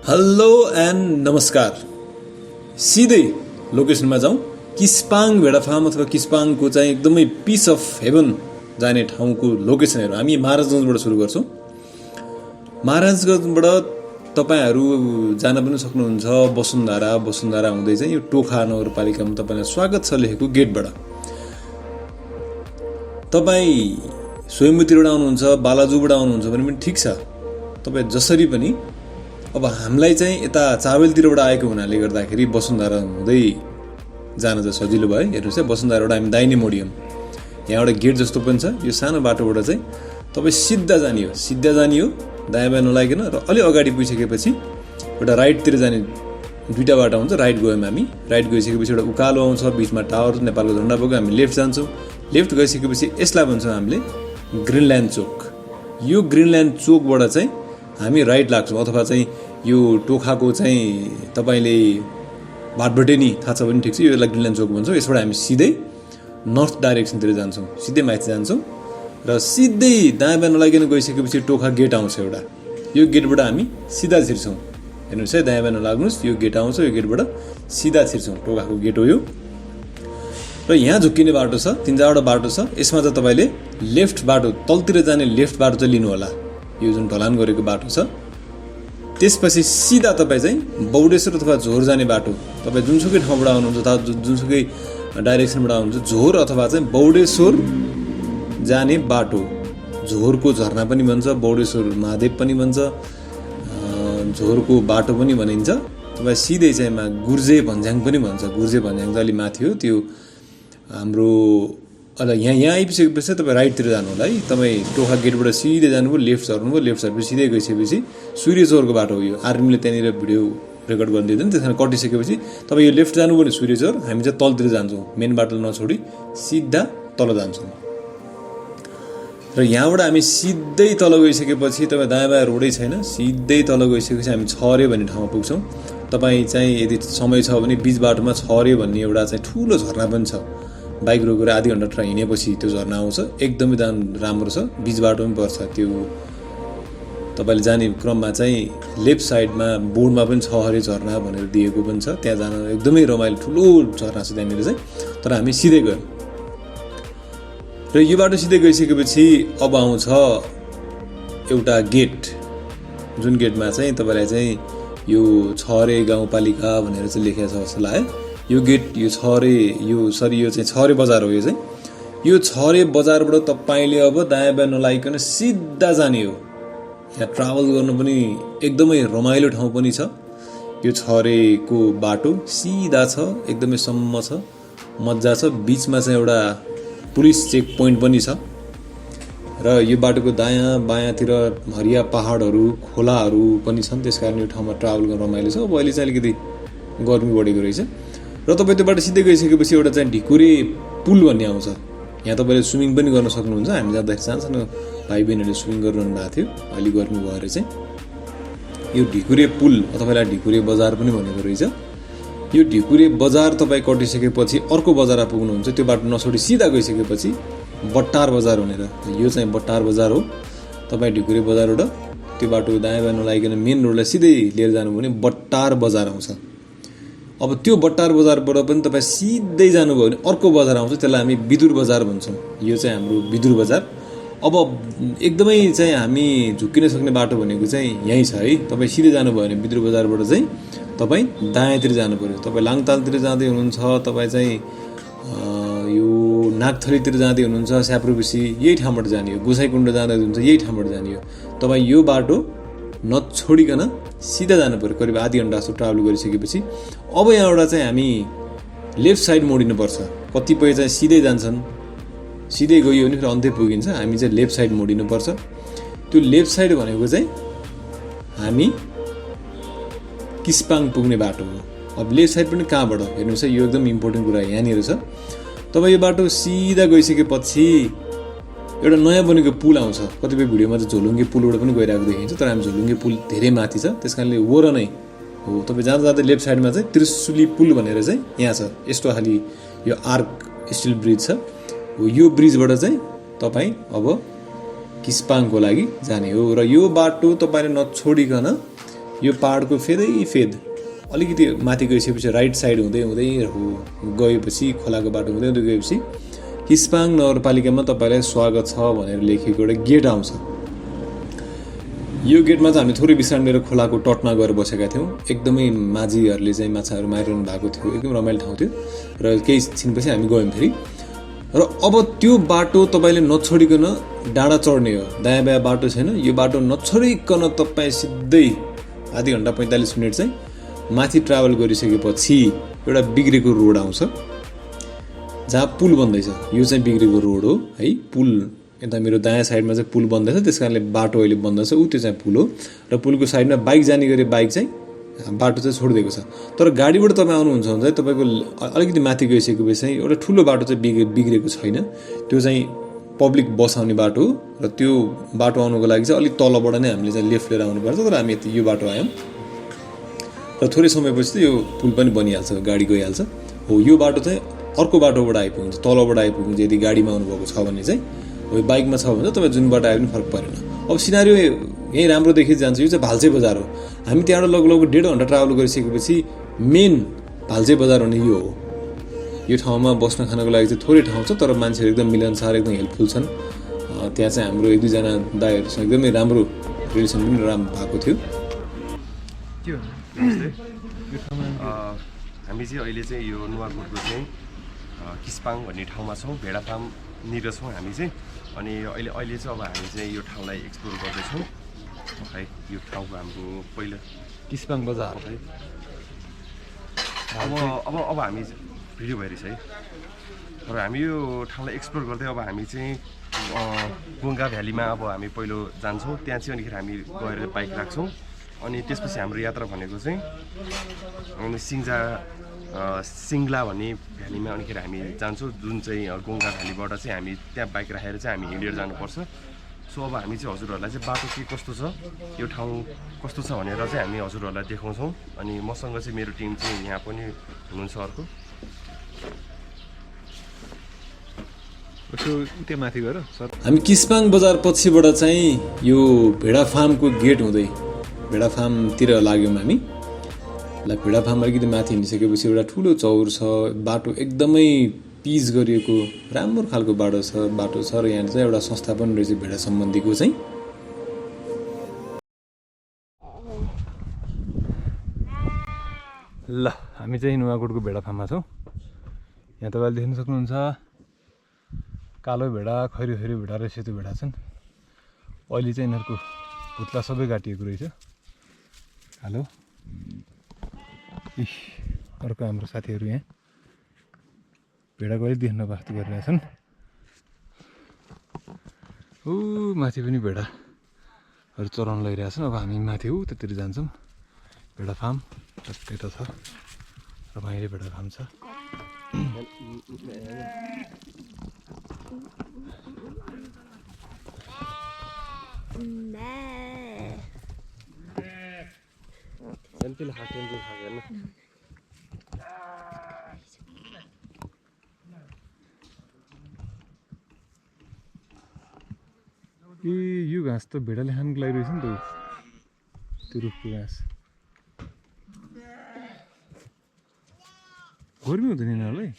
Hello and नमस्कार। सिधै लोकेसनमा जाउँ। किस्पाङ भेडा फार्म अथवा किस्पाङको चाहिँ एकदमै पिस अफ हेभन जाने ठाउँको लोकेसनहरू हामी महाराजगञ्जबाट सुरु गर्छौँ। महाराजगञ्जबाट तपाईहरू जान पनि सक्नुहुन्छ वसुन्धरा हुँदै चाहिँ यो टोखा नगरपालिकामा तपाईँलाई स्वागत छ लेखेको गेटबाट। तपाईँ स्वयम्भूतिरबाट आउनुहुन्छ, बालाजुबाट आउनुहुन्छ भने पनि ठिक छ। तपाईँ जसरी पनि अब हामीलाई चाहिँ यता चाबेलतिरबाट आएको हुनाले गर्दाखेरि वसुन्धरा हुँदै जान चाहिँ सजिलो भयो। हेर्नुहोस् है, वसुन्धराबाट हामी दाहिने मोडियम, यहाँबाट गेट जस्तो पनि छ। यो सानो बाटोबाट चाहिँ तपाईँ सिधा जाने हो, दायाँ बायाँ नलागिकन। र अलि अगाडि पुगिसकेपछि एउटा राइटतिर जाने दुईवटा बाटो हुन्छ। राइट गयौँ हामी, राइट गइसकेपछि एउटा उकालो आउँछ, बिचमा टावर, नेपालको झन्डा बोकेको हामी लेफ्ट जान्छौँ। लेफ्ट गइसकेपछि यसलाई भन्छौँ हामीले ग्रिनल्यान्ड चोक। यो ग्रिनल्यान्ड चोकबाट चाहिँ हामी राइट लाग्छौँ, अथवा चाहिँ यो टोखाको चाहिँ तपाईँले बाटबाटै नि थाहा छ भने ठिक छ। यो यसलाई ग्रिनल्यान्ड चोक भन्छौँ। यसबाट हामी सिधै नर्थ डाइरेक्सनतिर जान्छौँ, सिधै माथि जान्छौँ र सिधै दायाँ बायाँ नलागिकन गइसकेपछि टोखा गेट आउँछ एउटा। यो गेटबाट हामी सिधा छिर्छौँ। हेर्नुहोस् है, दायाँ बायाँ नलाग्नुहोस्, यो गेट आउँछ। यो गेटबाट सिधा छिर्छौँ, टोखाको गेट हो यो। र यहाँ झुक्किने बाटो छ, 3-4वटा बाटो छ। यसमा चाहिँ तपाईँले लेफ्ट बाटो, तलतिर जाने लेफ्ट बाटो चाहिँ लिनु होला। यो जुन ढलान गरेको बाटो छ, त्यसपछि सिधा तपाईँ चाहिँ बौडेश्वर अथवा झोर जाने बाटो, तपाईँ जुनसुकै ठाउँबाट आउनुहुन्छ अथवा जुनसुकै डाइरेक्सनबाट आउनुहुन्छ, झोर अथवा चाहिँ बौडेश्वर जाने बाटो। झोरको झरना पनि भन्छ, बौडेश्वर महादेव पनि भन्छ, झोरको बाटो पनि भनिन्छ। तपाईँ सिधै चाहिँ गुर्जे भन्ज्याङ पनि भन्छ। गुर्जे भन्ज्याङ चाहिँ अलि माथि हो। त्यो हाम्रो यहाँ आइपुगेपछि तपाईँ राइटतिर जानु होला है। तपाईँ टोखा गेटबाट सिधै जानुभयो, लेफ्ट झर्नुभयो, लेफ्ट झरेपछि सिधै गइसकेपछि सूर्यचौरको बाटो हो यो। आर्मीले त्यहाँनिर भिडियो रेकर्ड गरिदिँदैन, त्यस कारण कटिसकेपछि तपाईँ यो लेफ्ट जानुभयो भने सूर्यचौर, हामी चाहिँ तलतिर जान्छौँ, मेन बाटो नछोडी सिधा तल जान्छौँ। र यहाँबाट हामी सिधै तल गइसकेपछि तपाईँ दायाँ बायाँ रोडै छैन, सिधै तल गइसकेपछि हामी छरे भन्ने ठाउँमा पुग्छौँ। तपाईँ चाहिँ यदि समय छ भने बिच बाटोमा छरे भन्ने एउटा चाहिँ ठुलो झरना पनि छ। बाइक रोकेर आधी घन्टा ट्राई हिँडेपछि त्यो झरना आउँछ, एकदमै राम्रो छ। बिच बाटो पनि पर्छ। त्यो तपाईँले जाने क्रममा चाहिँ लेफ्ट साइडमा बोर्डमा पनि छहरे झरना भनेर दिएको पनि छ। त्यहाँ जान एकदमै रमाइलो ठुलो झरना छ त्यहाँनिर चाहिँ। तर हामी सिधै गयौँ र यो बाटो सिधै गइसकेपछि अब आउँछ एउटा गेट, जुन गेटमा चाहिँ तपाईँलाई चाहिँ यो छहरे गाउँपालिका भनेर चाहिँ लेखेको छ जस्तो लाग्यो। यो गेट, यो चाहिँ छहरे बजार हो। यो चाहिँ यो छहरे बजारबाट तपाईँले अब दायाँ बायाँ नलागिकन सिधा जाने हो। यहाँ ट्राभल गर्नु पनि एकदमै रमाइलो ठाउँ पनि छ। यो छहरेको बाटो सिधा छ, एकदमै सम्म छ, मजा छ। बिचमा चाहिँ एउटा पुलिस चेक पोइन्ट पनि छ। र यो बाटोको दायाँ बायाँतिर हरिया पहाडहरू, खोलाहरू पनि छन्, त्यस कारण यो ठाउँमा ट्राभल गर्न रमाइलो छ। अब अहिले चाहिँ अलिकति गर्मी बढेको रहेछ। र तपाईँ त्यो बाटो सिधै गइसकेपछि एउटा चाहिँ ढिकुरे पुल भन्ने आउँछ। यहाँ तपाईँले स्विमिङ पनि गर्न सक्नुहुन्छ। हामी जाँदाखेरि सानो भाइ बहिनीहरूले स्विमिङ गरिरहनु भएको थियो, अहिले गर्मी भएर चाहिँ। यो ढिकुरे पुल अथवा ढिकुरे बजार पनि भनेको रहेछ। यो ढिकुरे बजार तपाईँ कटिसकेपछि अर्को बजार पुग्नुहुन्छ। त्यो बाटो नछोडी सिधा गइसकेपछि बट्टार बजार भनेर, यो चाहिँ बट्टार बजार हो। तपाईँ ढिकुरे बजारबाट त्यो बाटो दायाँ बायाँ नलागिकन मेन रोडलाई सिधै लिएर जानुभयो भने बट्टार बजार आउँछ। अब त्यो बट्टार बजारबाट पनि तपाईँ सिधै जानुभयो भने अर्को बजार आउँछ, त्यसलाई हामी बिदुर बजार भन्छौँ। यो चाहिँ हाम्रो बिदुर बजार। अब एकदमै चाहिँ हामी झुक्किन सक्ने बाटो भनेको चाहिँ यहीँ छ है। तपाईँ सिधै जानुभयो भने बिदुर बजारबाट चाहिँ तपाईँ दायाँतिर जानु पऱ्यो। तपाईँ लाङतालतिर जाँदै हुनुहुन्छ, तपाईँ चाहिँ यो नागथलीतिर जाँदै हुनुहुन्छ, स्याप्रोबेसी, यही ठाउँबाट जाने हो। गोसाइकुण्ड जाँदै हुनुहुन्छ, यही ठाउँबाट जाने हो। तपाईँ यो बाटो नछोडिकन सिधा जानु पऱ्यो। करिब आधी घन्टा जस्तो ट्राभल गरिसकेपछि अब यहाँबाट चाहिँ हामी लेफ्ट साइड मोडिनुपर्छ। कतिपय चाहिँ सिधै जान्छन्, सिधै गयो भने फेरि अन्त्य पुगिन्छ। हामी चाहिँ लेफ्ट साइड मोडिनुपर्छ। त्यो लेफ्ट साइड भनेको चाहिँ हामी किस्पाङ पुग्ने बाटो हो। अब लेफ्ट साइड पनि कहाँबाट हेर्नुहोस् है, यो एकदम इम्पोर्टेन्ट कुरा यहाँनिर छ। तपाईँ यो बाटो सिधा गइसकेपछि एउटा नयाँ बनेको पुल आउँछ। कतिपय भिडियोमा चाहिँ झोलुङ्गे पुलबाट पनि गइरहेको देखिन्छ, तर हामी झोलुङ्गे पुल धेरै माथि छ, त्यस कारणले वर नै हो। तपाईँ जाँदा लेफ्ट साइडमा चाहिँ त्रिशुली पुल भनेर चाहिँ यहाँ छ। यस्तो खालि यो आर्क स्टिल ब्रिज छ। यो ब्रिजबाट चाहिँ तपाईँ अब किस्पाङको लागि जाने हो। र यो बाटो तपाईँले नछोडिकन यो पाहाडको फेद अलिकति माथि गइसकेपछि राइट साइड हुँदै हुँदै गएपछि खोलाको बाटो हुँदै हुँदै गएपछि किस्पाङ नगरपालिकामा तपाईँलाई स्वागत छ भनेर लेखिएको एउटा गेट आउँछ। यो गेटमा चाहिँ हामी थोरै विश्राम लिएर खोलाको तटमा गएर बसेका थियौँ। एकदमै माझीहरूले चाहिँ माछाहरू मारिरहनु भएको थियो, एकदम रमाइलो ठाउँ थियो र केही छिनपछि हामी गयौँ फेरि। र अब त्यो बाटो तपाईँले नछोडिकन डाँडा चढ्ने हो, दायाँ बायाँ बाटो छैन। यो बाटो नछोडिकन तपाईँ सिधै आधी घन्टा 45 मिनट चाहिँ माथि ट्राभल गरिसकेपछि एउटा बिग्रेको रोड आउँछ जहाँ पुल बन्दैछ। यो चाहिँ बिग्रेको रोड हो है। पुल यता मेरो दायाँ साइडमा चाहिँ पुल बन्दैछ, त्यस कारणले बाटो अहिले बन्द छ। त्यो चाहिँ पुल हो र पुलको साइडमा बाइक जाने गरी बाइक चाहिँ बाटो चाहिँ छोडिदिएको छ। तर गाडीबाट तपाईँ आउनुहुन्छ भने चाहिँ तपाईँको अलिकति माथि गइसकेपछि चाहिँ एउटा ठुलो बाटो चाहिँ बिग्रेको छैन। त्यो चाहिँ पब्लिक बस आउने बाटो हो र त्यो बाटो आउनुको लागि चाहिँ अलिक तलबाट नै हामीले चाहिँ लेफ्ट लिएर आउनुपर्छ। तर हामी यो बाटो आयौँ र थोरै समयपछि चाहिँ यो पुल पनि बनिहाल्छ, गाडी गइहाल्छ। हो, यो बाटो चाहिँ अर्को बाटोबाट आइपुग्छ, तलबाट आइपुग्छ। यदि गाडीमा आउनुभएको छ भने चाहिँ, हो बाइकमा छ भने तपाईँ जुन बाटो आयो पनि फरक परेन। अब सिनारियो यहीँ राम्रो देखि जान्छ। यो चाहिँ भाल्चे बजार हो। हामी त्यहाँबाट लगभग 1.5 घन्टा ट्राभल गरिसकेपछि मेन भाल्चे बजार भन्ने यो हो। यो ठाउँमा बस्न खानको लागि चाहिँ थोरै ठाउँ छ, तर मान्छेहरू एकदम मिलनसार, एकदम हेल्पफुल छन्। त्यहाँ चाहिँ हाम्रो 1-2 जना दाइहरूसँग एकदमै राम्रो रिलेसन पनि राम्रो भएको थियो। हामी चाहिँ अहिले चाहिँ यो नुवाकोटको चाहिँ किस्पाङ भन्ने ठाउँमा छौँ, भेडा फार्मनिर छौँ हामी चाहिँ। अनि अहिले चाहिँ अब हामी चाहिँ यो ठाउँलाई एक्सप्लोर गर्दैछौँ है। यो ठाउँको हाम्रो पहिला किस्पाङ बजार है। अब हामी भिडियो भइरहेछ है। र हामी यो ठाउँलाई एक्सप्लोर गर्दै अब हामी चाहिँ गुङ्गा भ्यालीमा अब हामी पहिलो जान्छौँ। त्यहाँ चाहिँ अनिखेरि हामी गएर बाइक राख्छौँ। अनि त्यसपछि हाम्रो यात्रा भनेको चाहिँ सिङ्ला भन्ने भ्यालीमा अनिखेरि हामी जान्छौँ, जुन चाहिँ गुङ्गा भ्यालीबाट चाहिँ हामी त्यहाँ बाइक राखेर चाहिँ हामी हिँडेर जानुपर्छ। सो अब हामी चाहिँ हजुरहरूलाई चाहिँ बाटो के कस्तो छ, यो ठाउँ कस्तो छ भनेर चाहिँ हामी हजुरहरूलाई देखाउँछौँ। अनि मसँग चाहिँ मेरो टिम चाहिँ यहाँ पनि हुनुहुन्छ अर्को। माथि गएर हामी किस्पाङ बजार पछिबाट चाहिँ यो भेडा फार्मको गेट हुँदै भेडा फार्मतिर लाग्यौँ हामी। भेडा फार्म अलिकति माथि हिँडिसकेपछि एउटा ठुलो चौर छ। बाटो एकदमै पिच गरिएको राम्रो खालको बाटो छ र यहाँ चाहिँ एउटा संस्था पनि रहेछ भेडा सम्बन्धीको चाहिँ। ल हामी चाहिँ नुवाकोटको भेडा फार्ममा छौँ। यहाँ तपाईँले देख्न सक्नुहुन्छ कालो भेडा, खैरो भेडा र सेतो भेडा छन्। अहिले चाहिँ यिनीहरूको पुत्ला सबै काटिएको रहेछ। हेलो, अर्को हाम्रो साथीहरू यहाँ भेडाको अलिक देख्न वास्तु गरिरहेछन्। माथि पनि भेडाहरू चराउन लगिरहेछन्। अब हामी माथि त्यतिर जान्छौँ। भेडा फार्म त्यता छ, रमाइलो भेडा फार्म छ। यो घाँस त भेडाले खानुको लागि रहेछ नि त, त्यो रुखको घाँस। गर्मी हुँदैन यिनीहरूलाई?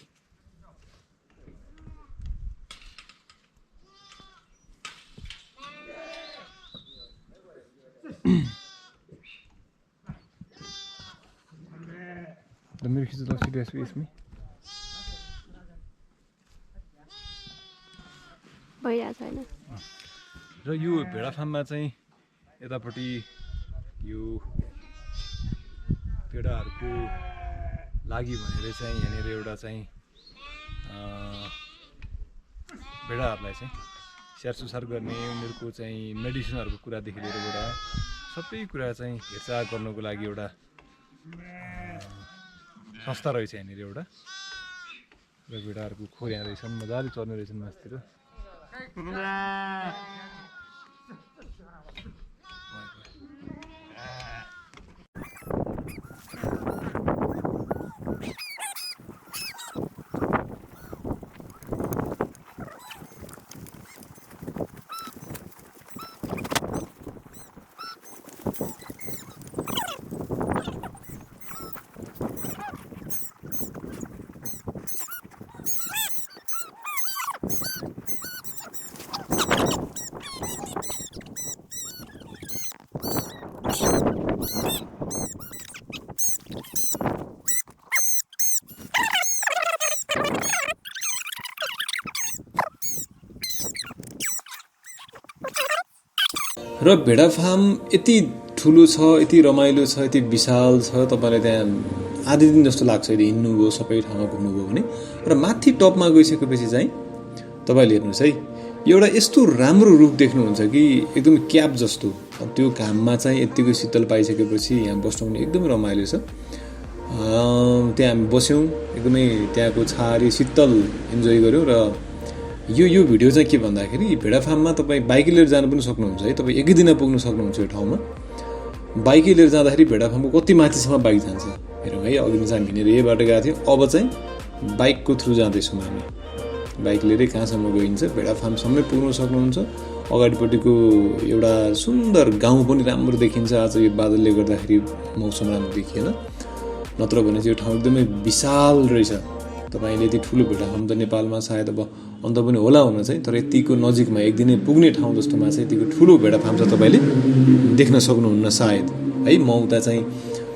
मेरे खिच्छ लक्ष्य ग्यास यसमै भइरहेको छैन। र यो भेडा फार्ममा चाहिँ यतापट्टि यो भेडाहरूको लागि भनेर चाहिँ यहाँनिर एउटा चाहिँ भेडाहरूलाई चाहिँ स्याहार सुसार गर्ने, उनीहरूको चाहिँ मेडिसिनहरूको कुरादेखि लिएर एउटा सबै कुरा चाहिँ हेरचाह गर्नको लागि एउटा संस्था रहेछ यहाँनिर एउटा। र भेडाहरूको खोर यहाँ रहेछन्, मजाले चर्ने रहेछन् मासतिर। र भेडा फार्म यति ठुलो छ, यति रमाइलो छ, यति विशाल छ, तपाईँलाई त्यहाँ आधी दिन जस्तो लाग्छ यदि हिँड्नुभयो, सबै ठाउँमा घुम्नुभयो भने। र माथि टपमा गइसकेपछि चाहिँ तपाईँले हेर्नुहोस् है, एउटा यस्तो राम्रो रुख देख्नुहुन्छ कि एकदम क्याप जस्तो। त्यो घाममा चाहिँ यत्तिको शीतल पाइसकेपछि यहाँ बस्नु पनि एकदमै रमाइलो छ। त्यहाँ हामी बस्यौँ, एकदमै त्यहाँको छारी शीतल इन्जोय गऱ्यौँ। र यो भिडियो चाहिँ के भन्दाखेरि भेडा फार्ममा तपाईँ बाइकै लिएर जानु पनि सक्नुहुन्छ है, तपाईँ एकै दिनमा पुग्न सक्नुहुन्छ यो ठाउँमा। बाइकै लिएर जाँदाखेरि भेडा फार्मको कति माथिसम्म बाइक जान्छ हेरौँ है। अघि चाहिँ हामी यही बाटो गएको थियौँ, अब चाहिँ बाइकको थ्रु जाँदैछौँ हामी। बाइक लिएरै कहाँसम्म गइन्छ, भेडा फार्मसम्मै पुग्न सक्नुहुन्छ। अगाडिपट्टिको एउटा सुन्दर गाउँ पनि राम्रो देखिन्छ। आज यो बादलले गर्दाखेरि मौसम राम्रो देखिएन, नत्र भने चाहिँ यो ठाउँ एकदमै विशाल रहेछ। तपाईँले यति ठुलो भेडा फार्म त नेपालमा सायद अब अन्त पनि होला हुन चाहिँ, तर यतिको नजिकमा एक दिनै पुग्ने ठाउँ जस्तोमा चाहिँ यतिको ठुलो भेडा फार्म चाहिँ तपाईँले देख्न सक्नुहुन्न सायद है। म उता चाहिँ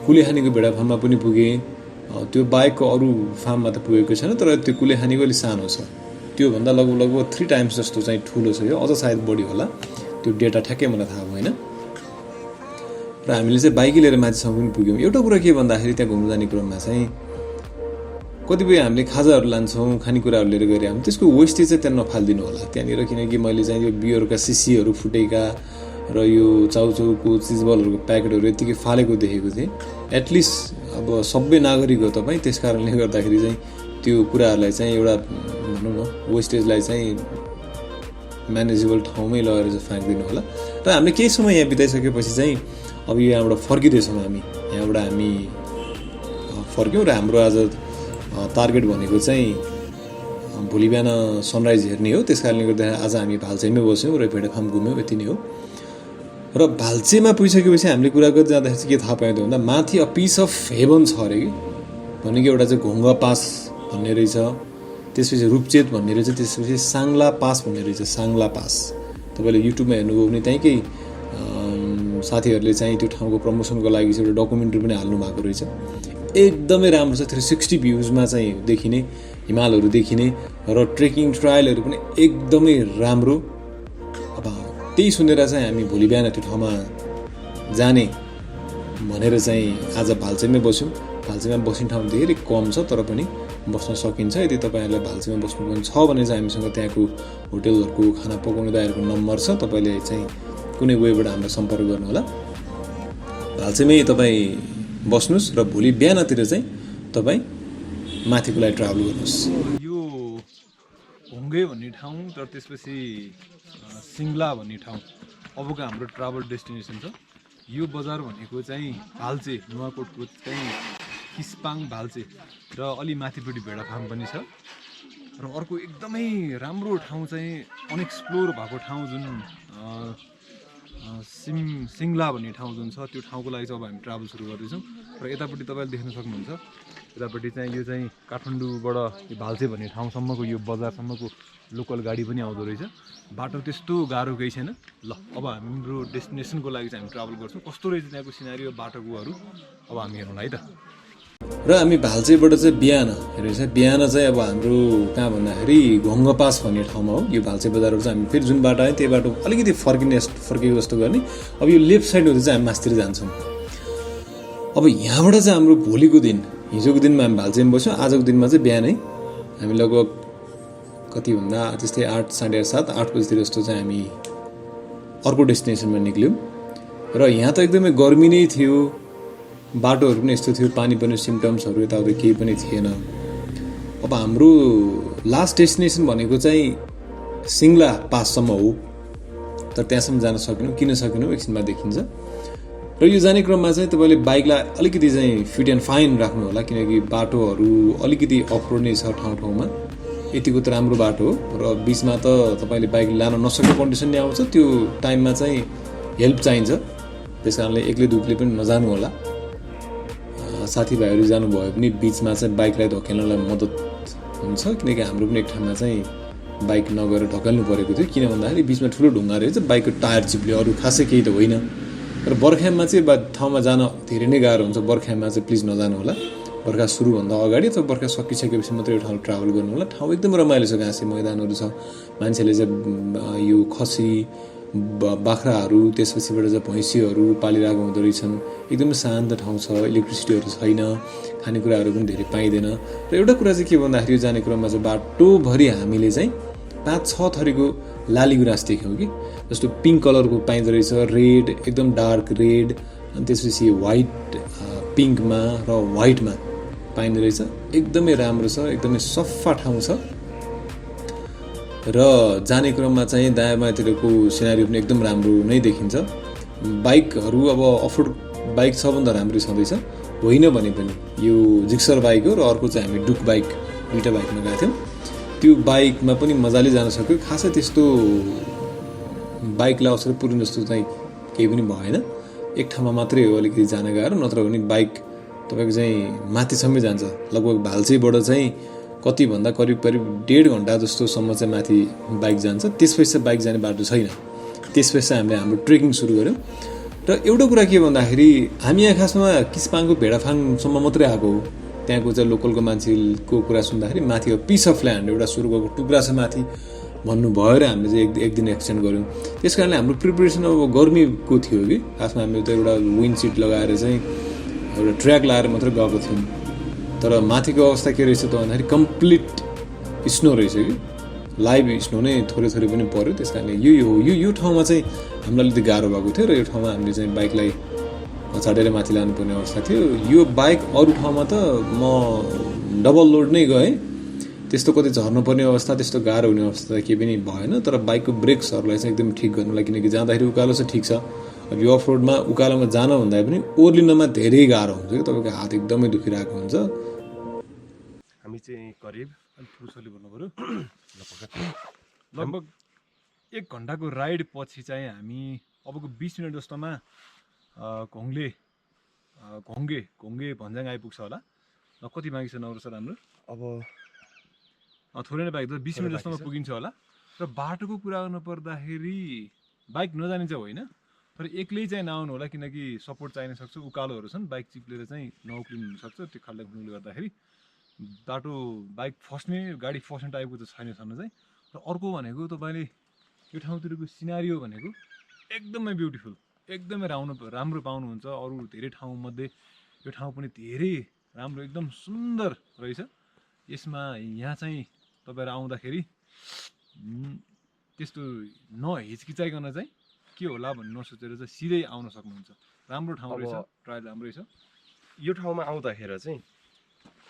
कुलेखानीको भेडा फार्ममा पनि पुगेँ, त्यो बाहेकको अरू फार्ममा त पुगेको छैन, तर त्यो कुलेखानीको अलिक सानो छ। त्योभन्दा लगभग 3 टाइम्स जस्तो चाहिँ ठुलो छ यो, अझ सायद बढी होला, त्यो डेटा ठ्याक्कै मलाई थाहा भएन। र हामीले चाहिँ बाइकै लिएर माथिसम्म पनि पुग्यौँ। एउटा कुरा के भन्दाखेरि त्यहाँ घुम्नु जाने क्रममा चाहिँ कतिपय हामीले खाजाहरू लान्छौँ, खानेकुराहरू लिएर गएर हामी त्यसको वेस्टेज चाहिँ त्यहाँ नफालिदिनु होला त्यहाँनिर, किनकि मैले चाहिँ यो बियरका सिसीहरू फुटेका र यो चाउचाउको चिजबलहरूको प्याकेटहरू यत्तिकै फालेको देखेको थिएँ। एटलिस्ट अब सबै नागरिक हो तपाईँ, त्यस कारणले गर्दाखेरि चाहिँ त्यो कुराहरूलाई चाहिँ एउटा भनौँ न वेस्टेजलाई चाहिँ म्यानेजेबल ठाउँमै लगेर चाहिँ फ्याँक्दिनु होला। र हामीले केही समय यहाँ बिताइसकेपछि चाहिँ अब यहाँबाट फर्किँदैछौँ हामी। यहाँबाट हामी फर्क्यौँ र हाम्रो आज टार्गेट भनेको चाहिँ भोलि बिहान सनराइज हेर्ने हो। त्यस कारणले गर्दा आज हामी भाल्चेमै बस्यौँ र भेडा फार्म घुम्यौँ, यति नै हो। र भाल्चेमा पुगिसकेपछि हामीले कुरा गर्दै जाँदाखेरि चाहिँ के थाहा पायौँ भन्दा माथि अ पिस अफ हेभन छ अरे कि, भनेको एउटा चाहिँ घोङ्गा पास भन्ने रहेछ, त्यसपछि रूपचेत भन्ने रहेछ, त्यसपछि साङ्ला पास भन्ने रहेछ। साङ्ला पास तपाईँले युट्युबमा हेर्नुभयो भने त्यहीँकै साथीहरूले चाहिँ त्यो ठाउँको प्रमोसनको लागि चाहिँ एउटा डकुमेन्ट्री पनि हाल्नु भएको रहेछ। एकदमै राम्रो छ, 360 भ्युजमा चाहिँ देखिने, हिमालहरू देखिने र ट्रेकिङ ट्रायलहरू पनि एकदमै राम्रो। अब त्यही सुनेर चाहिँ हामी भोलि बिहान त्यो ठाउँमा जाने भनेर चाहिँ आज भाल्चेमै बस्यौँ। भाल्चेमा बस्ने ठाउँ धेरै कम छ, तर पनि बस्न सकिन्छ। यदि तपाईँहरूलाई भाल्चेमा बस्नुपर्ने छ भने चाहिँ हामीसँग त्यहाँको होटेलहरूको खाना पकाउने दाइहरूको नम्बर छ, तपाईँले चाहिँ कुनै वेबाट हामीलाई सम्पर्क गर्नुहोला। भाल्चेमै तपाईँ बस्नुहोस् र भोलि बिहानतिर चाहिँ तपाईँ माथिको लागि ट्राभल गर्नुहोस्। यो होङ्गे भन्ने ठाउँ, तर त्यसपछि सिङ्ला भन्ने ठाउँ अबको हाम्रो ट्राभल डेस्टिनेसन छ। यो बजार भनेको चाहिँ भाल्चे, नुवाकोटको चाहिँ किस्पाङ भाल्चे र अलि माथिपट्टि भेडा फार्म पनि छ। र अर्को एकदमै राम्रो ठाउँ चाहिँ अनएक्सप्लोर भएको ठाउँ जुन सिङ्ला भन्ने ठाउँ जुन छ, त्यो ठाउँको लागि चाहिँ अब हामी ट्राभल सुरु गर्दैछौँ। र यतापट्टि तपाईँले देख्न सक्नुहुन्छ, यतापट्टि चाहिँ यो चाहिँ काठमाडौँबाट यो भाल्चे भन्ने ठाउँसम्मको यो बजारसम्मको लोकल गाडी पनि आउँदो रहेछ। बाटो त्यस्तो गाह्रो केही छैन। ल अब हाम्रो डेस्टिनेसनको लागि चाहिँ हामी ट्राभल गर्छौँ। कस्तो रहेछ त्यहाँको सिनारी, बाटोकोहरू अब हामी हेरौँ है त। र हामी भाल्चेबाट चाहिँ बिहान हेर्नुहोस्, बिहान चाहिँ अब हाम्रो कहाँ भन्दाखेरि घोङ्गा पास भन्ने ठाउँमा हो। यो भाल्चे बजारबाट चाहिँ हामी फेरि जुन बाटो आयो त्यही बाटो अलिकति फर्केको जस्तो गर्ने। अब यो लेफ्ट साइड हुँदा चाहिँ हामी मास्तिर जान्छौँ। अब यहाँबाट चाहिँ हाम्रो भोलिको दिन, हिजोको दिनमा हामी भाल्चेमा बस्यौँ, आजको दिनमा चाहिँ बिहानै हामी लगभग कति भन्दा त्यस्तै 8, साढे 7, 8 बजीतिर जस्तो चाहिँ हामी अर्को डेस्टिनेसनमा निक्ल्यौँ। र यहाँ त एकदमै गर्मी नै थियो, बाटोहरू पनि यस्तो थियो, पानी पनि सिम्टम्सहरू यताउति केही पनि थिएन। अब हाम्रो लास्ट डेस्टिनेसन भनेको चाहिँ सिङ्ला पाससम्म हो, तर त्यहाँसम्म जान सकेनौँ। किन सकेनौँ एकछिनमा देखिन्छ। र यो जाने क्रममा चाहिँ तपाईँले बाइकलाई अलिकति चाहिँ फिट एन्ड फाइन राख्नु होला, किनकि बाटोहरू अलिकति अफरोड नै छ ठाउँ ठाउँमा। यतिको त राम्रो बाटो हो र बिचमा त तपाईँले बाइक लान नसक्ने कन्डिसन नै आउँछ। त्यो टाइममा चाहिँ हेल्प चाहिन्छ, त्यस कारणले एक्लै दुक्लै पनि नजानु होला। साथीभाइहरू जानुभयो भने बिचमा चाहिँ बाइकलाई धकेल्नलाई मद्दत हुन्छ, किनकि हाम्रो पनि एक ठाउँमा चाहिँ बाइक नगएर ढकल्नु परेको थियो। किन भन्दाखेरि बिचमा ठुलो ढुङ्गा रहेछ, बाइकको टायर चिप्ल्यो, अरू खासै केही त होइन। र बर्खामा चाहिँ ठाउँमा जान धेरै नै गाह्रो हुन्छ। बर्खामा चाहिँ प्लिज नजानु होला, बर्खा सुरुभन्दा अगाडि अथवा बर्खा सकिसकेपछि मात्रै यो ठाउँ ट्राभल गर्नु होला। ठाउँ एकदम रमाइलो छ, घाँसे मैदानहरू छ, मान्छेले चाहिँ यो खसी बाख्राहरू त्यसपछिबाट चाहिँ भैँसीहरू पालिरहेको हुँदो रहेछन्। एकदमै शान्त ठाउँ छ, इलेक्ट्रिसिटीहरू छैन, खानेकुराहरू पनि धेरै पाइँदैन। र एउटा कुरा चाहिँ के भन्दाखेरि जाने क्रममा चाहिँ बाटोभरि हामीले चाहिँ 5-6 थरीको लाली गुराँस देख्यौँ कि, जस्तो पिङ्क कलरको पाइँदो रहेछ, रेड, एकदम डार्क रेड, अनि त्यसपछि वाइट पिङ्कमा र वाइटमा पाइँदो रहेछ। एकदमै राम्रो छ, एकदमै सफा ठाउँ छ। र जाने क्रममा चाहिँ दायाँ बायाँतिरको सिनारी पनि एकदम राम्रो नै देखिन्छ। बाइकहरू अब अफरोड बाइक छ भने त राम्रै छँदैछ, होइन भने पनि यो जिक्सर बाइक हो र अर्को चाहिँ हामी डुक बाइक, दुईवटा बाइकमा गएको थियौँ। त्यो बाइकमा पनि मजाले जान सक्यो। खासै त्यस्तो बाइकलाई अवसर पुर्ने जस्तो चाहिँ केही पनि भएन। एक ठाउँमा मात्रै हो अलिकति जान गाह्रो, नत्र भने बाइक तपाईँको चाहिँ माथिसम्मै जान्छ। लगभग भाल्चैबाट चाहिँ कति भन्दा करिब 1.5 घन्टा जस्तोसम्म चाहिँ माथि बाइक जान्छ। त्यसपछि चाहिँ बाइक जाने बाटो छैन। त्यसपछि चाहिँ हामीले हाम्रो ट्रेकिङ सुरु गऱ्यौँ। र एउटा कुरा के भन्दाखेरि हामी यहाँ खासमा किसपाङको भेडाफाङसम्म मात्रै आएको हो। त्यहाँको चाहिँ लोकलको मान्छेको कुरा सुन्दाखेरि माथि अब पिस अफ ल्यान्ड एउटा स्वर्गको टुक्रा छ माथि भन्नुभयो र हामीले चाहिँ एक दिन एक्सटेन्ड गऱ्यौँ। त्यस कारणले हाम्रो प्रिपरेसन अब गर्मीको थियो कि खासमा हामीले त एउटा विन्ड सिट लगाएर चाहिँ एउटा ट्र्याक लगाएर मात्रै गएको थियौँ। तर माथिको अवस्था के रहेछ त भन्दाखेरि कम्प्लिट स्नो रहेछ कि, लाइभ स्नो नै थोरै थोरै पनि पऱ्यो। त्यस कारणले यो ठाउँमा चाहिँ हामीलाई अलिकति गाह्रो भएको थियो र यो ठाउँमा हामीले चाहिँ बाइकलाई छाडेर माथि लानुपर्ने अवस्था थियो। यो बाइक अरू ठाउँमा त म डबल लोड नै गएँ, त्यस्तो कतै झर्नुपर्ने अवस्था, त्यस्तो गाह्रो हुने अवस्था त केही पनि भएन। तर बाइकको ब्रेक्सहरूलाई चाहिँ एकदम ठिक गर्नुलाई, किनकि जाँदाखेरि उकालो चाहिँ ठिक छ, अब यो अफ रोडमा उकालोमा जान भन्दा पनि ओर्लिनमा धेरै गाह्रो हुन्छ कि, तपाईँको हात एकदमै दुखिरहेको हुन्छ। हामी चाहिँ करिब ठुलोले भन्नु पऱ्यो लगभग 1 घन्टाको राइड पछि चाहिँ हामी अबको 20 मिनट जस्तोमा घोङ्गे भन्ज्याङ आइपुग्छ होला। कति बाँकी छ नौरो सर हाम्रो? अब थोरै नै बाँकी छ, 20 मिनट जस्तोमा पुगिन्छ होला। र बाटोको कुरा गर्नु पर्दाखेरि बाइक नजाने चाहिँ होइन, तर एक्लै चाहिँ नआउनु होला, किनकि सपोर्ट चाहिन सक्छ। उकालोहरू छन्, बाइक चिप्लेर चाहिँ नउक्लिनु सक्छ। त्यो खालको हुनुले गर्दाखेरि बाटो बाइक फस्ने, गाडी फस्ने टाइपको त छैन चाहिँ। र अर्को भनेको तपाईँले यो ठाउँतिरको सिनारियो भनेको एकदमै ब्युटिफुल, एकदमै राम्रो पाउनुहुन्छ। अरू धेरै ठाउँमध्ये यो ठाउँ पनि धेरै राम्रो, एकदम सुन्दर रहेछ। यसमा यहाँ चाहिँ तपाईँहरू आउँदाखेरि त्यस्तो नहिचकिचाइकन चाहिँ के होला भन्ने नसोचेर चाहिँ सिधै आउन सक्नुहुन्छ। राम्रो ठाउँ रहेछ, ट्रायल राम्रै छ। यो ठाउँमा आउँदाखेरि चाहिँ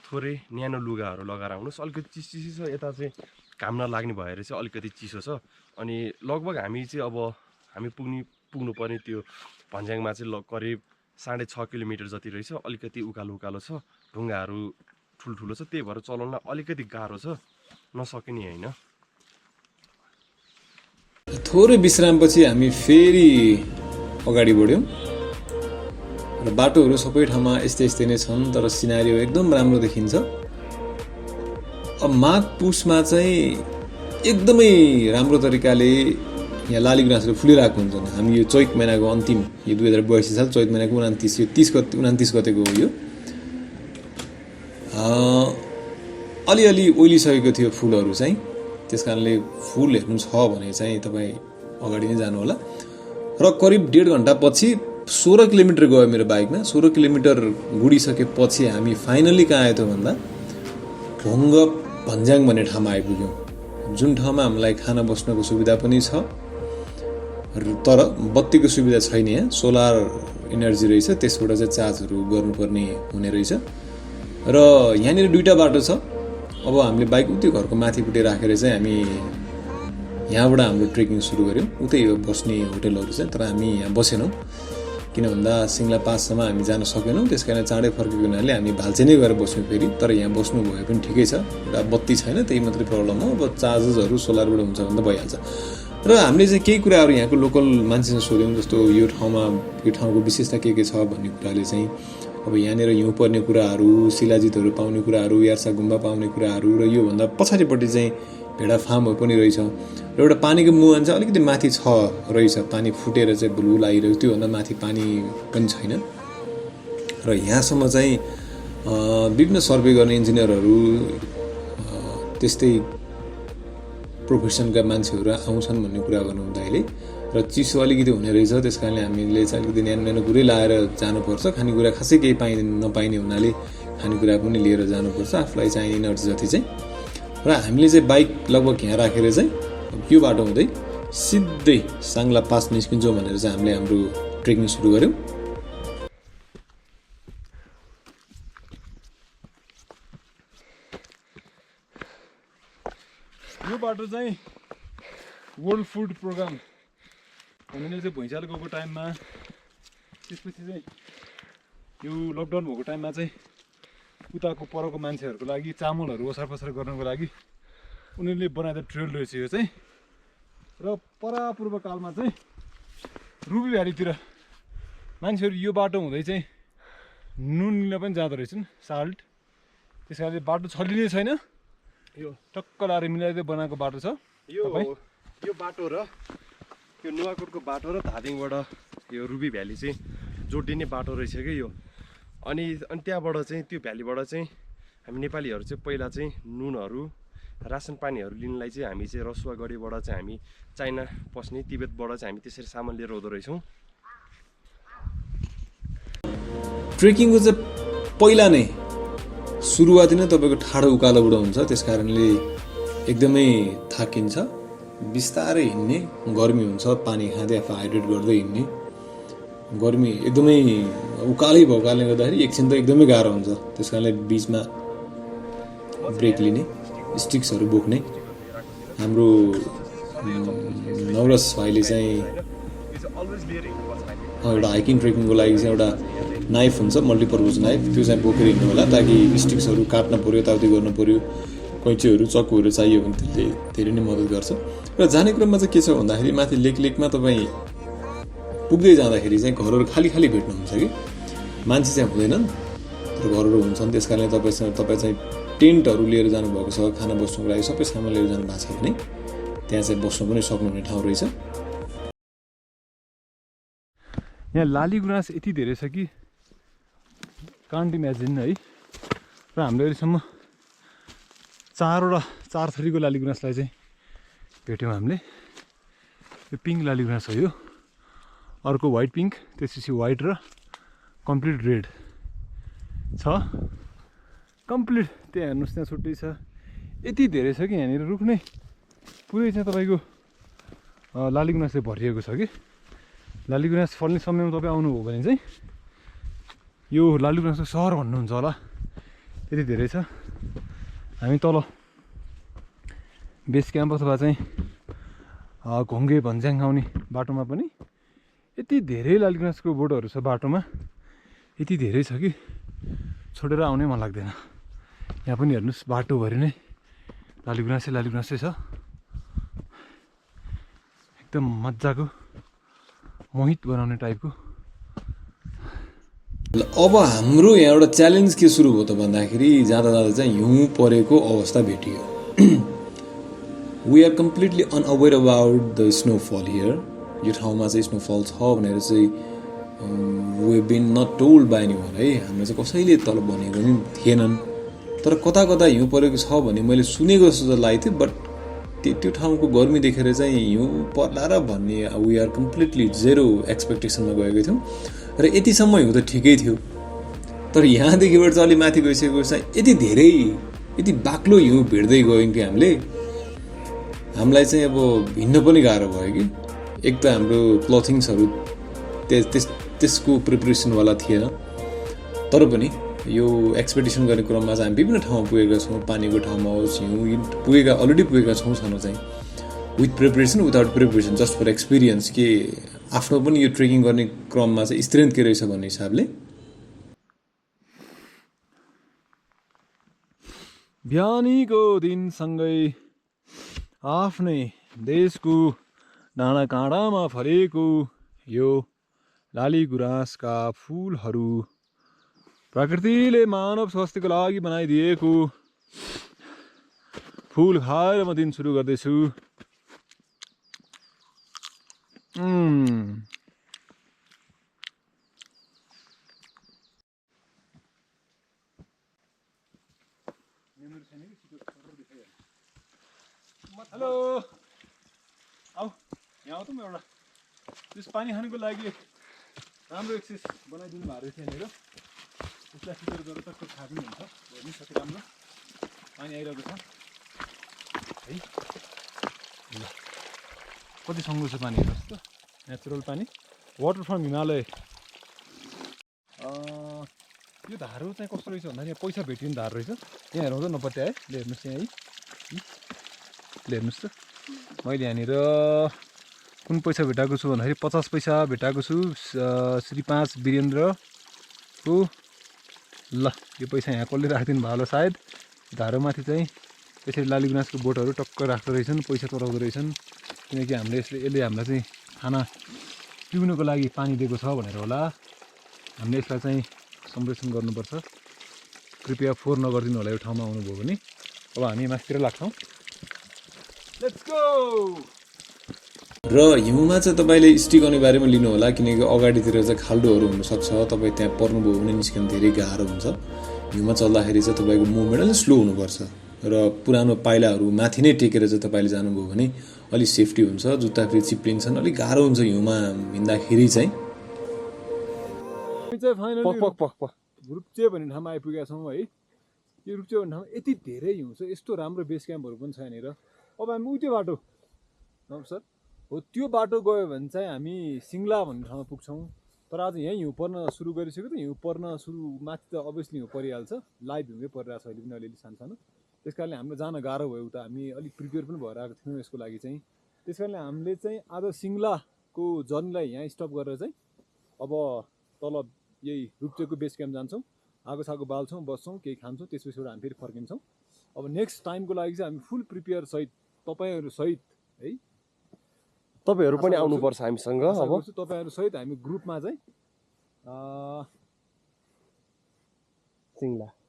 थोरै न्यानो लुगाहरू लगाएर आउनुहोस्। अलिकति चिसो छ, यता चाहिँ घाम नलाग्ने भएर चाहिँ अलिकति चिसो छ। अनि लगभग हामी चाहिँ अब हामी पुग्नुपर्ने त्यो भन्ज्याङमा चाहिँ करिब 6.5 किलोमिटर जति रहेछ। अलिकति उकालो छ, ढुङ्गाहरू ठुल्ठुलो छ, त्यही भएर चलाउन अलिकति गाह्रो छ, नसकिने होइन। थोरै विश्रामपछि हामी फेरि अगाडि बढ्यौँ र बाटोहरू सबै ठाउँमा यस्तै नै छन्, तर सिनारियो एकदम राम्रो देखिन्छ। अब माघ पुसमा चाहिँ एकदमै राम्रो तरिकाले यहाँ लाली गुराँसहरू फुलिरहेको हुन्छन्। हामी यो चैत महिनाको अन्तिम, यो 2082 साल चैत महिनाको 29 गतेको हो यो। अलिअलि ओइलिसकेको थियो फुलहरू चाहिँ, त्यस कारणले फुल हेर्नु छ भने चाहिँ तपाईँ अगाडि नै जानु होला। र करिब 1.5 घन्टा पछि 16 किलोमिटर गयो मेरो बाइकमा। 16 किलोमिटर गुडिसकेपछि हामी फाइनली कहाँ आयो त भन्दा भोङ्ग भन्ज्याङ भन्ने ठाउँमा आइपुग्यौँ, जुन ठाउँमा हामीलाई खाना बस्नको सुविधा पनि छ, तर बत्तीको सुविधा छैन। यहाँ सोलर इनर्जी रहेछ, त्यसबाट चाहिँ चार्जहरू गर्नुपर्ने हुने रहेछ। र यहाँनिर 2टा बाटो छ। अब हामीले बाइक उतै घरको माथिपट्टि राखेर चाहिँ हामी यहाँबाट हाम्रो ट्रेकिङ सुरु गऱ्यौँ। उतै बस्ने होटलहरू चाहिँ, तर हामी यहाँ बसेनौँ, किन भन्दा सिङ्ला पाससम्म हामी जान सकेनौँ। त्यस कारण चाँडै फर्केको हुनाले हामी भाल्चे नै गएर बस्यौँ फेरि। तर यहाँ बस्नु भए पनि ठिकै छ, बत्ती छैन, त्यही मात्रै प्रब्लम हो। अब चार्जेसहरू सोलरबाट हुन्छ भने त भइहाल्छ। र हामीले चाहिँ केही कुराहरू यहाँको लोकल मान्छेसँग सोध्यौँ, जस्तो यो ठाउँको विशेषता के छ भन्ने कुराले चाहिँ, अब यहाँनिर हिउँ पर्ने कुराहरू, शिलाजितहरू पाउने कुराहरू, यार्सा गुम्बा पाउने कुराहरू, र योभन्दा पछाडिपट्टि चाहिँ भेडा फार्महरू पनि रहेछ। र एउटा पानीको मुहान चाहिँ अलिकति माथि छ रहेछ, पानी फुटेर चाहिँ भुलभुल आइरहेको, त्योभन्दा माथि पानी पनि छैन। र यहाँसम्म चाहिँ विभिन्न सर्वे गर्ने इन्जिनियरहरू, त्यस्तै प्रोफेसनका मान्छेहरू आउँछन् भन्ने कुरा गर्नु हुँदाखेरि र चिसो अलिकति हुने रहेछ, त्यस कारणले हामीले चाहिँ अलिकति न्यानो कुरै लाएर जानुपर्छ। खानेकुरा खासै केही नपाइने हुनाले खानेकुरा पनि लिएर जानुपर्छ आफूलाई चाहिने एनर्जी जति चाहिँ। र हामीले चाहिँ बाइक लगभग यहाँ राखेर चाहिँ यो बाटो हुँदै सिधै साङ्ला पास निस्किन्छौँ भनेर चाहिँ हामीले हाम्रो ट्रेकिङ सुरु गऱ्यौँ। यो बाटो चाहिँ वर्ल्ड फुड प्रोग्राम हामीले चाहिँ भुइँचालो गएको टाइममा, त्यसपछि चाहिँ यो लकडाउन भएको टाइममा चाहिँ उताको परको मान्छेहरूको लागि चामलहरू ओसार पसार गर्नको लागि उनीहरूले बनाएको ट्रेल रहेछ यो चाहिँ। र परापूर्व कालमा चाहिँ रुबी भ्यालीतिर मान्छेहरू यो बाटो हुँदै चाहिँ नुन लिन पनि जाँदो रहेछन्, साल्ट। त्यस कारणले बाटो छलिने छैन, यो टक्क लाएर मिलाइदिएर बनाएको बाटो छ। यो बाटो र यो नुवाकोटको बाटो र धादिङबाट यो रुबी भ्याली चाहिँ जोडिने बाटो रहेछ कि यो। अनि त्यहाँबाट चाहिँ त्यो भ्यालीबाट चाहिँ हामी नेपालीहरू चाहिँ पहिला चाहिँ नुनहरू रासन पानीहरू लिनलाई चाहिँ हामी चाहिँ रसुवागढीबाट चाहिँ हामी चाइना पस्ने, तिब्बतबाट चाहिँ हामी त्यसरी सामान लिएर आउँदो रहेछौँ। ट्रेकिङको चाहिँ पहिला नै सुरुवाती नै तपाईँको ठाडो उकालोबाट हुन्छ, त्यस कारणले एकदमै थाकिन्छ। बिस्तारै हिँड्ने, गर्मी हुन्छ, पानी खाँदै आफू हाइड्रेट गर्दै हिँड्ने, गर्मी एकदमै उकालै भएको कारणले गर्दाखेरि एकछिन त एकदमै गाह्रो हुन्छ। त्यस कारणले बिचमा ब्रेक लिने, स्टिक्सहरू बोक्ने। हाम्रो नवरस भाइले चाहिँ एउटा हाइकिङ ट्रेकिङको लागि चाहिँ एउटा नाइफ हुन्छ, मल्टिपर्पज नाइफ, त्यो चाहिँ बोकेर हिँड्नु होला, ताकि स्टिक्सहरू काट्न पऱ्यो, यताउति गर्नु पऱ्यो, कैँचीहरू चक्कुहरू चाहियो भने त्यसले धेरै नै मद्दत गर्छ। र जाने क्रममा चाहिँ के छ भन्दाखेरि माथि लेकमा तपाईँ पुग्दै जाँदाखेरि चाहिँ घरहरू खाली भेट्नुहुन्छ कि मान्छे चाहिँ हुँदैनन्, तर घरहरू हुन्छन्। त्यस कारणले तपाईँ चाहिँ टेन्टहरू लिएर जानुभएको छ, खाना बस्नुको लागि सबै सामान लिएर जानु भएको छ भने त्यहाँ चाहिँ बस्नु पनि सक्नुहुने ठाउँ रहेछ। यहाँ लाली गुराँस यति धेरै छ कि कान्ट इमेजिन है। र हामीले अहिलेसम्म चार थरीको लाली गुराँसलाई चाहिँ भेट्यौँ हामीले। यो पिङ्क लाली गुराँस हो, यो अर्को वाइट पिङ्क, त्यसपछि वाइट र कम्प्लिट रेड छ। कम्प्लिट त्यहाँ हेर्नुहोस्, त्यहाँ छुट्टै छ, यति धेरै छ कि यहाँनिर रुख नै पुरै चाहिँ तपाईँको लाली गुराँसले भरिएको छ कि। लाली गुराँस फल्ने समयमा तपाईँ आउनुभयो भने चाहिँ यो लाली गुराँसको सहर भन्नुहुन्छ होला, यति धेरै छ। हामी तल बेस क्याम्प अथवा चाहिँ घोङ्गे भन्ज्याङ आउने बाटोमा पनि यति धेरै लाली गुराँसको बोटहरू छ बाटोमा, यति धेरै छ कि छोडेर आउनै मन लाग्दैन। यहाँ पनि हेर्नुहोस्, बाटोभरि नै लाली गुराँसै छ, एकदम मजाको मोहित बनाउने टाइपको। अब हाम्रो यहाँ एउटा च्यालेन्ज के सुरु भयो त भन्दाखेरि जाँदा चाहिँ हिउँ परेको अवस्था भेटियो। We are completely unaware about the snowfall here. यो ठाउँमा चाहिँ स्नोफल छ भनेर चाहिँ we been not told by anyone है। हामीलाई चाहिँ कसैले तल भनेको पनि थिएनन्, तर कता हिउँ परेको छ भने मैले सुनेको जस्तो त लागेको थियो। बट त्यो ठाउँको गर्मी देखेर चाहिँ हिउँ पर्ला र भन्ने वी आर कम्प्लिटली जेरो एक्सपेक्टेसनमा गएको थियौँ। र यतिसम्म हिउँ त ठिकै थियो, तर यहाँदेखिबाट चाहिँ अलि माथि गइसकेको चाहिँ यति धेरै, यति बाक्लो हिउँ भिड्दै गयौँ कि हामीलाई चाहिँ अब हिँड्न पनि गाह्रो भयो कि। एक त हाम्रो क्लोथिङ्सहरू त्यसको प्रिपरेसनवाला थिएन, तर पनि यो एक्सपेडिसन गर्ने क्रममा चाहिँ हामी विभिन्न ठाउँमा पुगेका छौँ। पानीको ठाउँमा होस्, हिउँ अलरेडी पुगेका छौँ छन चाहिँ, with preparation without preparation, just for experience के आफ्नो पनि यो ट्रेकिङ गर्ने क्रममा चाहिँ स्ट्रेन्थ के रहेछ भन्ने हिसाबले। बिहानीको दिनसँगै आफ्नै देशको डाँडा काँडामा फलेको यो लाली गुराँसका फुलहरू प्रकृतिले मानव स्वास्थ्यको लागि बनाइदिएको फुल खाएर म दिन सुरु गर्दैछु। हेलो, आऊ यहाँ आऊ त म एउटा त्यस पानी खानुको लागि राम्रो एक्सेस बनाइदिनु भएको रहेछ यहाँनिर। त्यसलाई फिटेर गरेर टक्क खानु हुन्छ। हेर्नुहोस् कति राम्रो पानी आइरहेको छ है। ल कति सङ्गो छ पानी हेर्नुहोस् त, नेचुरल पानी, वाटर फ्रम हिमालय। यो धारो चाहिँ कस्तो रहेछ भन्दाखेरि पैसा भेटिने धारो रहेछ। यहाँ हेर्नु त नपत्याए, ले हेर्नुहोस् यहाँ है, ले हेर्नुहोस् त। मैले यहाँनिर कुन पैसा भेटाएको छु भन्दाखेरि 50 पैसा भेटाएको छु श्री 5 वीरेन्द्रको। ल यो पैसा यहाँ कसले राखिदिनु भयो होला सायद। धारोमाथि चाहिँ त्यसरी लाली गुनासको बोटहरू टक्क राख्दो रहेछन्, पैसा चढाउँदो रहेछन्। किनकि हामीले यसले हामीलाई चाहिँ खाना पिउनुको लागि पानी दिएको छ भनेर होला। हामीले यसलाई चाहिँ संरक्षण गर्नुपर्छ। कृपया फोहोर नगरिदिनु होला यो ठाउँमा आउनुभयो भने। अब हामी माथितिर लाग्छौँ। Let's go. र हिउँमा चाहिँ तपाईँले स्टिक अनिवार्यमा लिनु होला, किनकि अगाडितिर चाहिँ खाल्डोहरू हुनसक्छ। तपाईँ त्यहाँ पर्नुभयो भने निस्कन धेरै गाह्रो हुन्छ। हिउँमा चल्दाखेरि चाहिँ तपाईँको मुभमेन्ट अलिक स्लो हुनुपर्छ र पुरानो पाइलाहरू माथि नै टेकेर चाहिँ तपाईँले जानुभयो भने अलिक सेफ्टी हुन्छ। जुत्ता फेरि चिप्लिन्छन्, अलिक गाह्रो हुन्छ हिउँमा हिँड्दाखेरि चाहिँ। रुप्चे भन्ने ठाउँमा आइपुगेका छौँ है। यो रुप्चे भन्ने ठाउँमा यति धेरै हिउँ छ, यस्तो राम्रो बेस क्याम्पहरू पनि छ यहाँनिर। अब हामी उयो बाटो सर हो, त्यो बाटो गयो भने चाहिँ हामी सिङ्ला भन्ने ठाउँमा पुग्छौँ। तर आज यहीँ हिउँ पर्न सुरु गरिसक्यो त, हिउँ पर्न सुरु माथि त अभियसली हिउँ परिहाल्छ। लाइभ हिउँै परिरहेको छ अहिले पनि, अलिअलि सानो। त्यस कारणले हाम्रो जान गाह्रो भयो उता। हामी अलिक प्रिपेयर पनि भएर आएको थियौँ यसको लागि चाहिँ। त्यस कारणले हामीले चाहिँ आज सिङ्लाको जर्नीलाई यहाँ स्टप गरेर चाहिँ अब तल यही रुप्चेको बेस क्याम्प जान्छौँ। आगो सागो बाल्छौँ, बस्छौँ, केही खान्छौँ, त्यसपछि हामी फेरि फर्किन्छौँ। अब नेक्स्ट टाइमको लागि चाहिँ हामी फुल प्रिपेयर सहित तपाईँहरू सहित है, तपाईँहरू पनि आउनुपर्छ हामीसँग। अब तपाईँहरू सहित हामी ग्रुपमा चाहिँ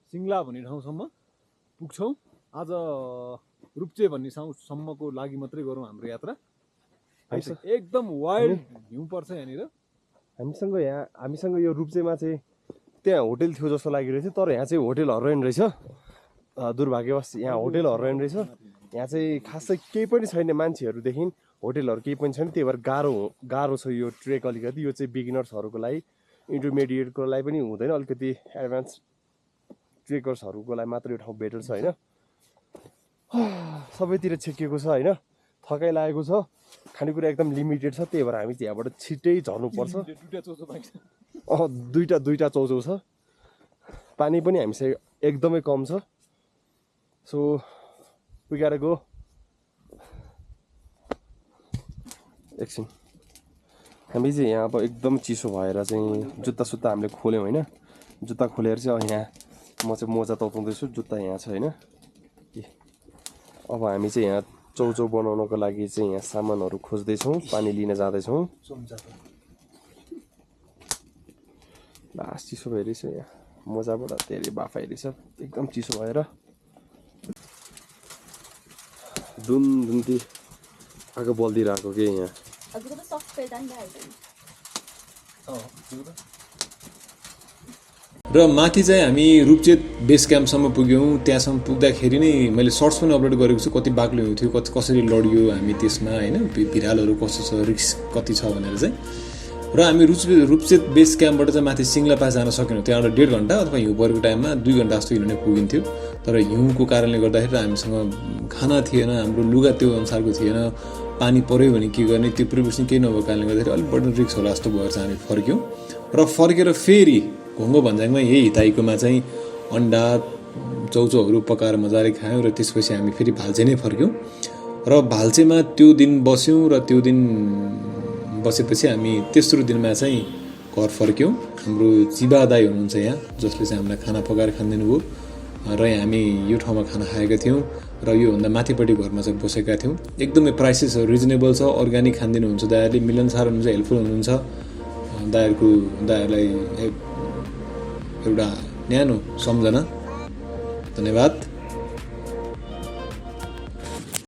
सिङ्ला भन्ने ठाउँसम्म पुग्छौँ। आज रुप्चे भन्ने ठाउँसम्मको लागि मात्रै गरौँ हाम्रो यात्रा। एकदम वाइल्ड हिउँ पर्छ यहाँनिर। हामीसँग यो रुप्चेमा चाहिँ त्यहाँ होटेल थियो जस्तो लागिरहेछ, तर यहाँ चाहिँ होटेलहरू रहेन रहेछ। दुर्भाग्यवश यहाँ होटेलहरू रहेन रहेछ। यहाँ चाहिँ खासै केही पनि छैन, मान्छेहरूदेखि होटेलहरू केही पनि छैन। त्यही भएर गाह्रो छ यो ट्रेक अलिकति। यो चाहिँ बिगिनर्सहरूको लागि, इन्टरमिडिएटको लागि पनि हुँदैन, अलिकति एडभान्स ट्रेकर्सहरूको लागि मात्र यो ठाउँ बेटर छ होइन। सबैतिर छेकिएको छ होइन, थकाइ लागेको छ, खानेकुरा एकदम लिमिटेड छ। त्यही भएर हामी त्यहाँबाट छिट्टै झर्नुपर्छ। दुईवटा चौचौ छ। पानी पनि हामीसँग एकदमै कम छ। सो वी गोटा गो। एकछिन हामी चाहिँ यहाँ अब एकदम चिसो भएर चाहिँ जुत्ता सुत्ता हामीले खोल्यौँ होइन। जुत्ता खोलेर चाहिँ यहाँ म चाहिँ मोजा तताउँदैछु, जुत्ता यहाँ छ होइन। अब हामी चाहिँ यहाँ चौचौ बनाउनको लागि चाहिँ यहाँ सामानहरू खोज्दैछौँ, पानी लिन जाँदैछौँ। लास्ट चिसो भइरहेछ यहाँ, मोजाबाट धेरै बाफ आइरहेछ एकदम चिसो भएर। दुन्ती आगो बल्दिरहेको के यहाँ। र माथि चाहिँ हामी रुप्चे बेस क्याम्पसम्म पुग्यौँ। त्यहाँसम्म पुग्दाखेरि नै मैले सर्ट्स पनि अपलोड गरेको छु, कति बाक्लो हिउँ थियो, कसरी लडियो हामी त्यसमा होइन, भिरालोहरू कस्तो छ, रिस्क कति छ भनेर चाहिँ। र हामी रुप्चे बेस क्याम्पबाट चाहिँ माथि सिङ्ला पास जान सकेनौँ। त्यहाँबाट 1.5 घन्टा अथवा हिउँ परेको टाइममा 2 घन्टा जस्तो हिँड्ने पुगिन्थ्यो। तर हिउँको कारणले गर्दाखेरि हामीसँग खाना थिएन, हाम्रो लुगा त्यो अनुसारको थिएन, पानी पऱ्यो भने के गर्ने त्यो प्रिपरेसन केही नभएको कारणले गर्दाखेरि अलिक बढी रिस्क होला जस्तो भएर चाहिँ हामी फर्क्यौँ। र फर्केर फेरि घोङ्गो भन्ज्याङमा यही हिताइकोमा चाहिँ अन्डा चौचौहरू पकाएर मजाले खायौँ। र त्यसपछि हामी फेरि भाल्चे नै फर्क्यौँ। र भाल्चेमा त्यो दिन बस्यौँ। र त्यो दिन बसेपछि हामी तेस्रो दिनमा चाहिँ घर फर्क्यौँ। हाम्रो जिबा दाई हुनुहुन्छ यहाँ, जसले चाहिँ हामीलाई खाना पकाएर खानिदिनु भयो। र हामी यो ठाउँमा खाना खाएका थियौँ। र योभन्दा माथिपट्टि घरमा चाहिँ बसेका थियौँ। एकदमै प्राइसेसहरू रिजनेबल छ, अर्ग्यानिक खानिदिनुहुन्छ दाइहरूले, मिलनसार हुनुहुन्छ, हेल्पफुल हुनुहुन्छ। दाइहरूलाई एउटा न्यानो सम्झना, धन्यवाद।